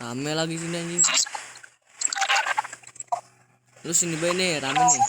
Rame lagi sini anjing. Lu sini bae nih, rame nih.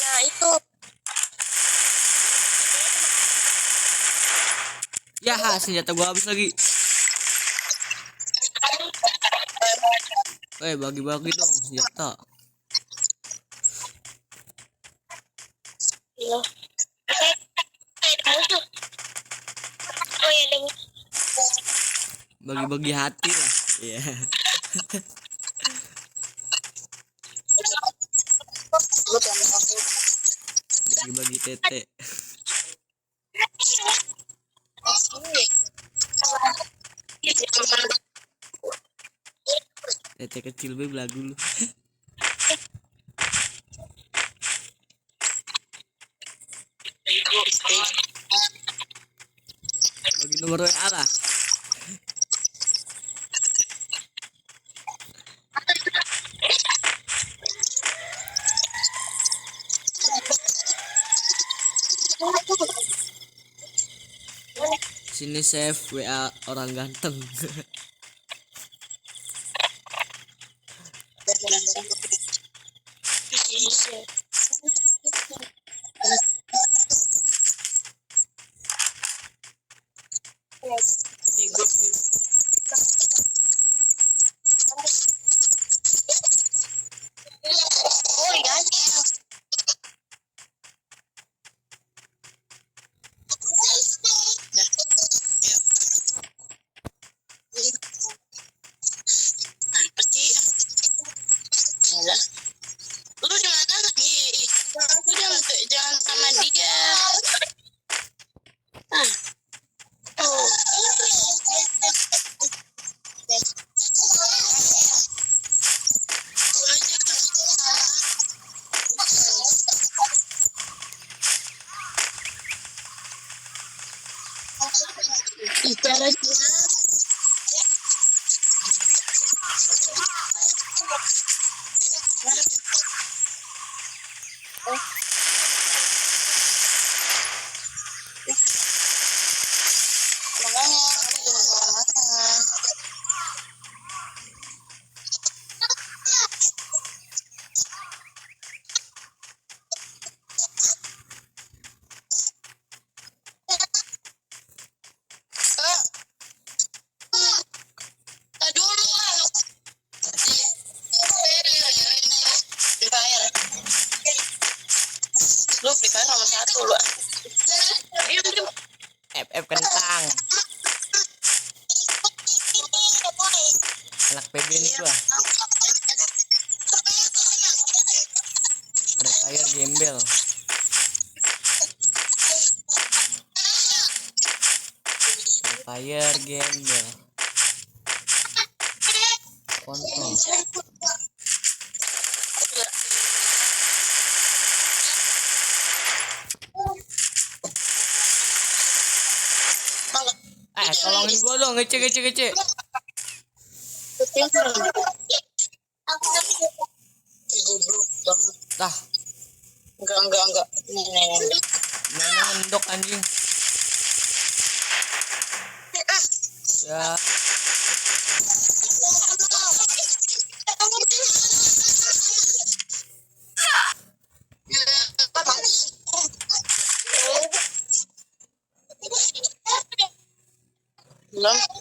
Nah itu Ya, senjata gua habis lagi. Bagi-bagi dong senjata. ya. Oh ya demi Bagi-bagi hati lah. Iya. Bagi-bagi tete. Tete kecil be belagu lu. Bagi nomor WA lah. Sini save WA orang ganteng. Oh ya. Lu di mana lagi? Aku jangan sama dia. Oh. Bicara lu Free Fire nomor 1 lu. FF kentang. Anak PB nih gua. Free Fire gembel. Free Fire gembel. Kontol. Tolongin gua dong, ngece. Tah, Enggak. Nih. mainnya ngendok anjing. Ya, Belum.